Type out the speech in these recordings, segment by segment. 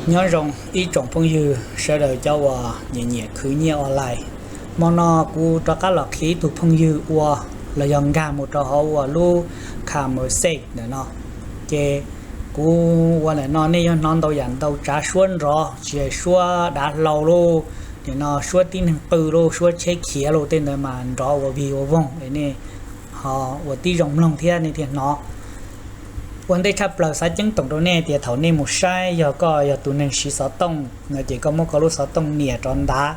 Nyob zoo ib tsoom phooj ywg sawv daws cov uas nyiam nyiam khwv nyiaj online. Hmo no kuv rov qab los qhia ib tug phooj ywg ua los yog nkag mus rau hauv uas lub Commerce ntawm no. Ces kuv ua ntawm no nej yuav hnov ntau yam ntau tsav suab nrov, tsis hais suab dav hlau lauj, nim no suab tib neeg qw lauj, suab tsheb khiav lauj, tej ntawd mas nrov ua vig ua voog es nej ho ua tib zoo mloog thiab nej thiaj hnov. Ua ntej tshaj plaws xav ceeb toom rau nej tias thaum nej mus saib, yog koj yog tus neeg siv xov tooj no ces koj muab koj lub xov tooj nias rov ntav.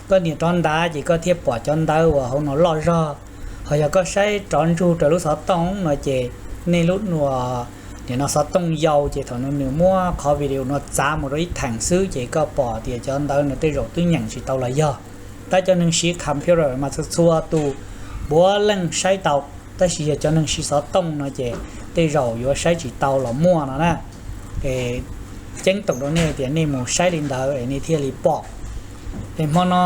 Koj nias rov ntav ces koj thiaj pom cov ntawv uas hauv no loj zog. Ho yog koj saib rov ntsug rau lub xov tooj no ces nej lub, nim no xov tooj yau ces thaum no nws muab qhov video no txav mus rau ib theem xwb ces koj pom tias cov ntawv no tej zaum twb nyeem tsis tau los yog. Tab cov neeg siv computer mas txhua txhua tus puav leej saib tau, tab sis yog cov neeg siv xov tooj no ces tej zaum yuav saib tsis tau los muaj no na. Es ceeb toom rau nej tias nej mus saib li ntawd es nej thiaj li pom. Es hmo no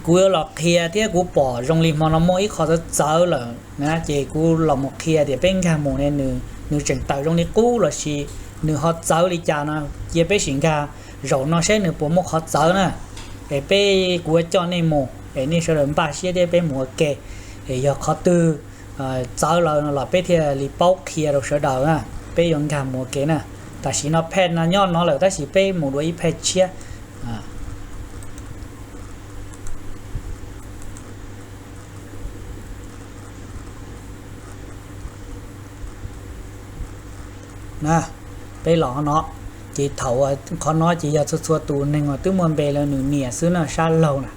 kuv yuav los qhia thiab kuv pom zoo li hmo no muaj ib qho txawv txawv lawm na, ces kuv los mus qhia tias peb nkag mus ne nws tseem tawm zoo li qub lossis nws ho txawv li cas no, cia peb sim nkag zaum no saib nws puas muaj qhov txawv na. Es peb, kuv yuav coj nej mus es nej sawv daws npaj siab thiab peb mus ua ke. Es yog qhov twg txawv lawm no los peb thiaj li paub qhia rau sawv daws na. Peb yuav nkag mus ua ke na. Tam sim no page no nyob no lawm tab sis peb mus dua ib page tshiab. Na, peb los no, ces thaum qhov no ces yog txhua txhua tus neeg uas twb muaj npe lawm nws nias xwb na, sab laug na.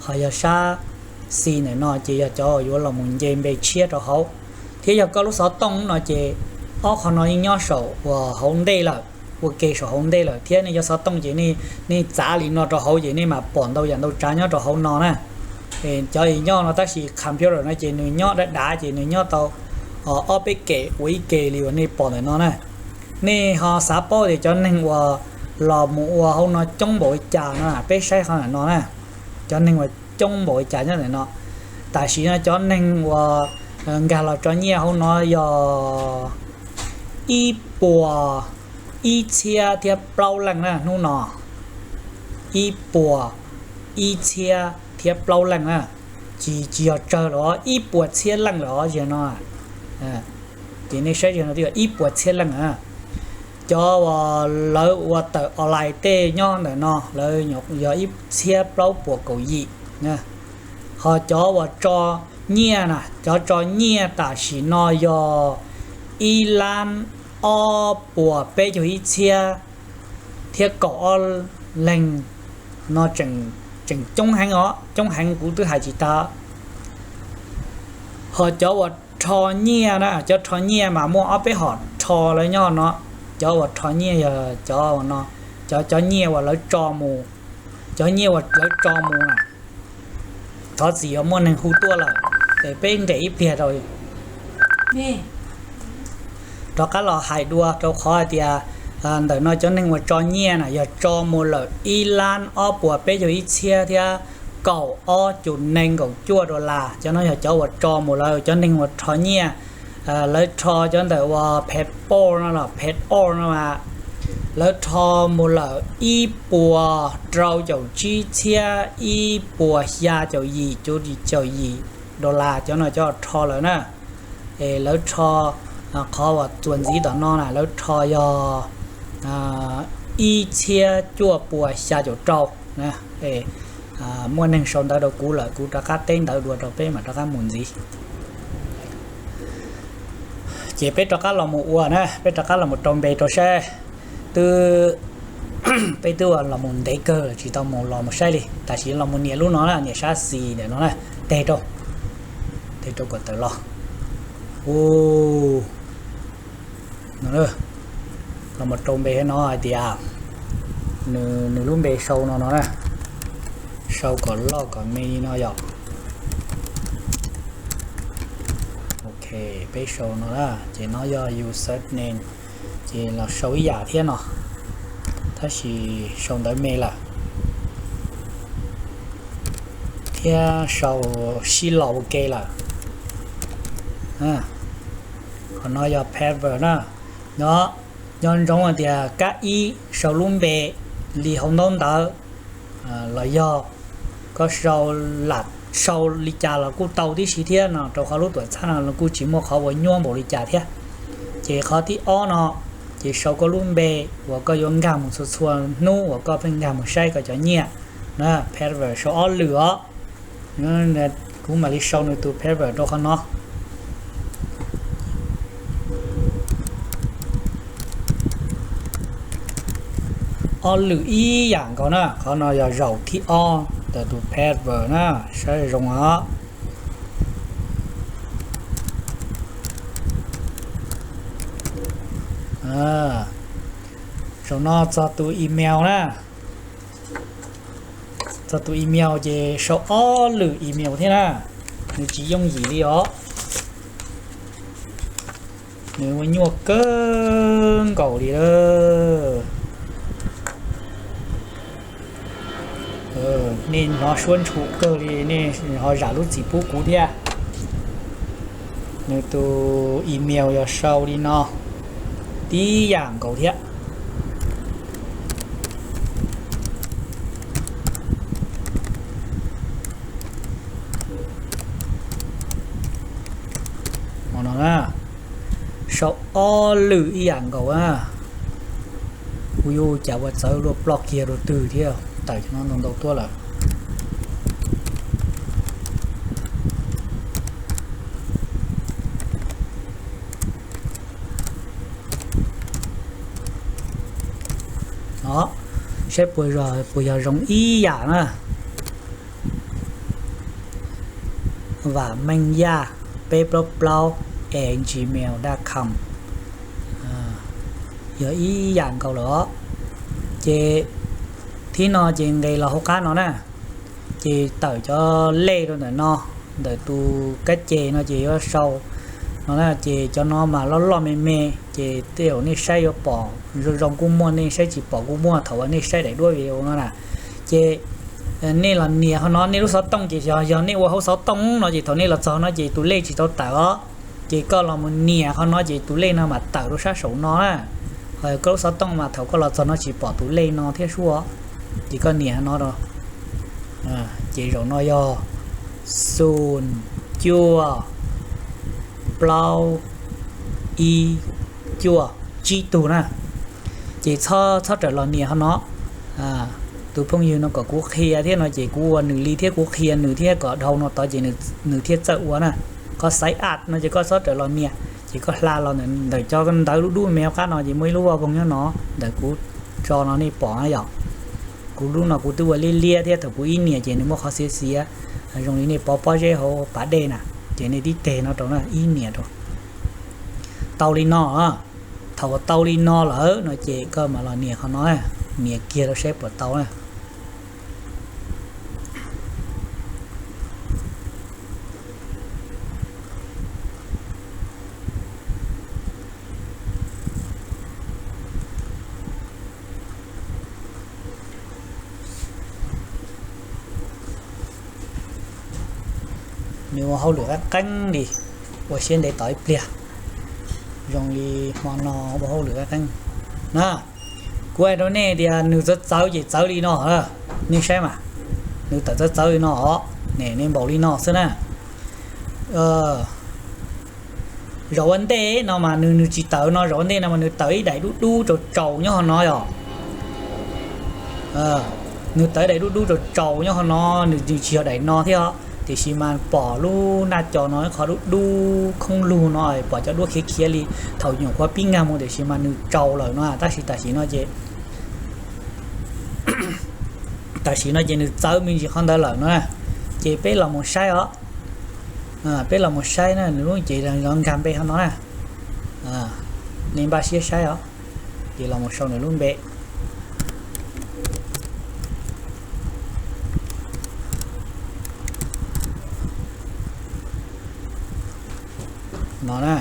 Ho yog sab xis ntawm no ces yog cov uas yuav los mus nce npe tshiab rau hauv. Thiab yog koj lub xov tooj no ces ob qho no yeej nyob saum uas hauv ntej lawm, ua ke saum hauv ntej lawm thiab nej cov xov tooj ces nej txav li no rau hauv ces nej mam pom ntau yam ntau tsav nyob rau hauv no na. Cov es nyob no tab sis computer no ces nws nyob dav dav ces nws nyob tau ob peb kem ua ib ke li uas nej pom ntawm no na. Nej ho xav paub tias cov neeg uas los mus ua hauv no coob npaum li cas no, peb saib qhov ntawm no na. Cov neeg uas coob npaum li cas nyob ntawm no. Tam sim no cov neeg uas nkag los tso nyiaj hauv no yog ib puas ib txhiab thiab plaub leej na hnub no. Ib puas ib txhiab thiab plaub leej na. Tsis, tsis yog tsawg lawm, ib puas txhiab leej lawm os, yog no. Ces nej saib, yog no twb yog ib puas txhiab leej. Cov uas lawv ua tawm online tej nyob ntawm no lawv yog ib txhiab plaub puas kaum yim. Ho cov uas tso nyiaj na, cov tso nyiaj tam sim no yog ib lab ob puas peb caug ib txhiab thiab kaum ob leeg no. Tseem coob heev os, coob heev kuv twb hais tsis tag. Ho cov uas rho nyiaj na, cov rho nyiaj mas muaj ob peb hom rho lawv nyob no. Cov uas rho nyiaj yog cov no, cov, cov nyiaj uas lawv tso mus, cov nyiaj uas lawv tso mus na. Thov txim uas muaj neeg hu tuaj lawm, ces peb nres ib pliag rau. Rov qab los hais dua rau qhov hais tias ntawm no cov neeg uas tso nyiaj na yog tso mus lawm ib lab ob puas peb caug ib txhiab thiab kaum ob cum nees nkaum cuaj dollar. Cov no yog cov uas tso mus lawm, cov neeg uas rho nyiaj. Lawv rho cov ntawm uas PayPal no los PayPal no mas lawv rho mus lawm ib puas rau caum tsib txhiab ib puas xya caum yim cuv caum yim dollar, cov no cov rho lawm na. Es lawv rho, qhov uas txuas ntxiv tom no na lawv rho yog ib txhiab cuaj puas xya caum rau. Muaj neeg sau ntawv rau kuv lawm, kuv rov qab teb ntawv dua rau peb mam rov qab mus ntxiv. Ces peb rov qab los mus ua na, peb rov qab los mus rau npe rau saib. Twb, peb twb los mus ntev kawg tsis tau mus los mus saib li, tam sim los mus nias lub no na, nias sab xis ntawm no na, teg rau, teg rau kom tawm los. Los mus rau npe no hais tias, nws lub npe sau no no na, sau kom loj kom me li no yom. Ok, peb sau no na, ces no yog username, ces los sau ib yam thiab no, tab sis sau ntawv me lawm thiab sau sib los ua ke lawm. Qhov no yog password na, no, Nco ntsoov hais tias kab ib sau lub npe li hauv ntaub ntawv, los yog koj sau, lam sau li cas los kuj tau tib si thiab no, rau qhov lub tuam txhab no los kuj tsis muaj qhov uas nyuaj npaum li cas thiab. Ces qhov thib ob no, ces sau koj lub npe uas koj yuav nkag mus txhua txhua hnub uas koj pheej nkag mus saib koj cov nyiaj na, password sau ob lwm os. Kuv mam li sau nws tus password rau qhov no. Ob lwm ib yam nkaus na, qhov no yog zaum thib ob ntawm tus password na, saib zoo os. Zaum no txog tus email na. Txog tus email ces sau ob lwm email thiab na. Nws tsis yooj yim li os. Nws ua nyuaj kawg nkaus li lawm. Nej hnov suab ntshum kawg li, nej ho zam lub txim pub kuv thiab. Nws tus email yog sau li no, tib yam nkaus thiab. Sau ob lwm ib yam nkaus na. Kuv yuav ua cas ua txawv luaj ploj kiag rau twg thiab, tawm cov no ntau ntau tuaj lawm. Saib puas yog zoo ib yam na. Vam Meej Yaj peb plaub plaub at gmail dot com. Yog ib yam nkaus lawm os. Ces thib no ces nqes los hauv qab no na, ces tawm cov lej rau ntawm no, ntawm tus kab ces no ces yuav sau no na, ces cov no mas loj loj me me, ces tej zaum nej saib yuav pom zoo zoo kuj muaj, nej saib tsis pom kuj muaj thaum uas nej saib daim duab video no na. Ces nej los nias qhov no, nej lub xov tooj ces yog, yog nej ua hauv xov tooj no ces thaum nej los txog no ces tus lej tsis tau tawm os. Ces koj los mus nias qhov no ces tus lej no mam tawm rau sab saum no na. Ho koj lub xov tooj mas thaum koj los txog no tsis pom tus lej no thiab sub. Ces koj nias no rau. Ces zaum no yog xoom cuaj plaub ib cuaj tsib tug na. Ces txhob, txhob rawm los nias qhov no. Tus phooj ywg no kom kuv qhia thiab no ces kuv ua nws li thiab kuv qhia nws thiab kom dhau no tod ces nws thiaj txawj ua na. Qhov xaiv at no ces koj txhob rawm los nias, ces koj hla los ntawm cov ntawv dub dub me qab no ces muaj ib lub vaj voog nyob no, ntawm kuv tso no nej pom na yom. Kuv lub no kuv twb ua liab liab thiab thaum kuv ib nias ces nws muaj qhov xiav xiav, zoo li nej pov pob zeb hauv pas dej na, ces nej tib teg no rau na, ib nias rau. Tau li no, thaum uas tau li no lawm no ces koj mam los nias qhov no, nias kiag rau saib puas tau na. Nws ua hauj lwm qeeb qeeb li, ua siab ntev tos ib pliag. Zoo li hmo no ua hauj lwm qeeb qeeb na. Kuv hais rau nej tias nws txawv txawv ces txawv li no, nej saib mas, nws tawm txawv txawv li no os, nej npaum li no xwb na. Zaum ua ntej no mas nws, nws tsis tawm no, zaum ua ntej no mas nws tawm ib daim dub dub tsaus tsaus nyob qhov no yom. Nws tawm ib daim dub dub tsaus tsaus nyob qhov no, nws, nws tsis yog daim no thiab os, tiam sis mas pom lub naj cos no ib qho dub dub khoob lug no, pom cov duab khiav khiav li thaum nyuam qhuav pib nkag mus, tiam sis mas nws tsaus lawm no, tab sis tam sim no ces tam sim no ces nws txawv me ntsis qhov ntawd lawm no na. Ces peb los mus saib os. Peb los mus saib na, nws lub cev los nkag npe qhov no na. Nej npaj siab saib os. Ces los mus sau nws lub npe no na.